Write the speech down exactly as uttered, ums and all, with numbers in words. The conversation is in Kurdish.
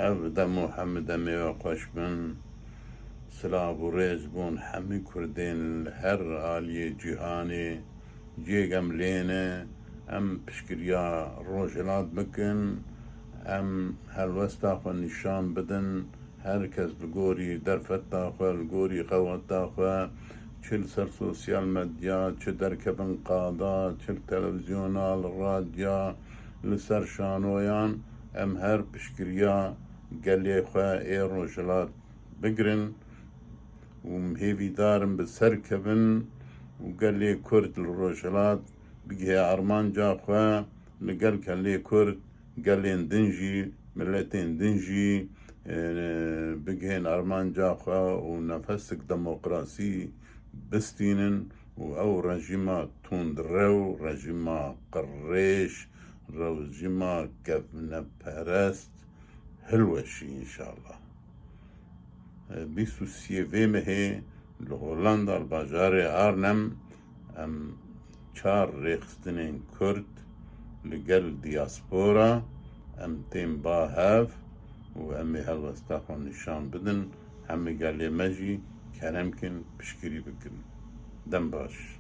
Ev dem û hemû demê we xweş bin. Silav û rêz bûn hemî Kurdên li her aliyê cîhanê. Ciyê em lê ne, em piştgiriya Rojhilat bikin, em helwesta xwe nîşan bidin, her kes li gorî derfeta xwe, li gorî qeweta xwe, çi li ser sosyal medya, çi derkevin qada, çi li televîzyona, li radya, li ser şanoyan, em her piştgiriya gelê xwe ê Rojhilat bigirin û em hêvîdar in bi ser kevin û gelê Kurd li Rojhilat bigihê armanca xwe, li gel gelê Kurd, gelên din jî, miletên din jî, e, bigihên armanca xwe û nefesek demokrasî bistînin û ew rejîma tundrew, rejîma qirêj, rejîma kevneperest hilweşî înşallah. Bîst û sê vê mehê li Hollanda, li bajarê Arnhem, em çar rêxistinên Kurd li gel diaspora em tên ba hev û em ê helwesta xwe nîşan bidin. Hemî gelê me jî kerem kin, piştgirî bikin. Dem baş.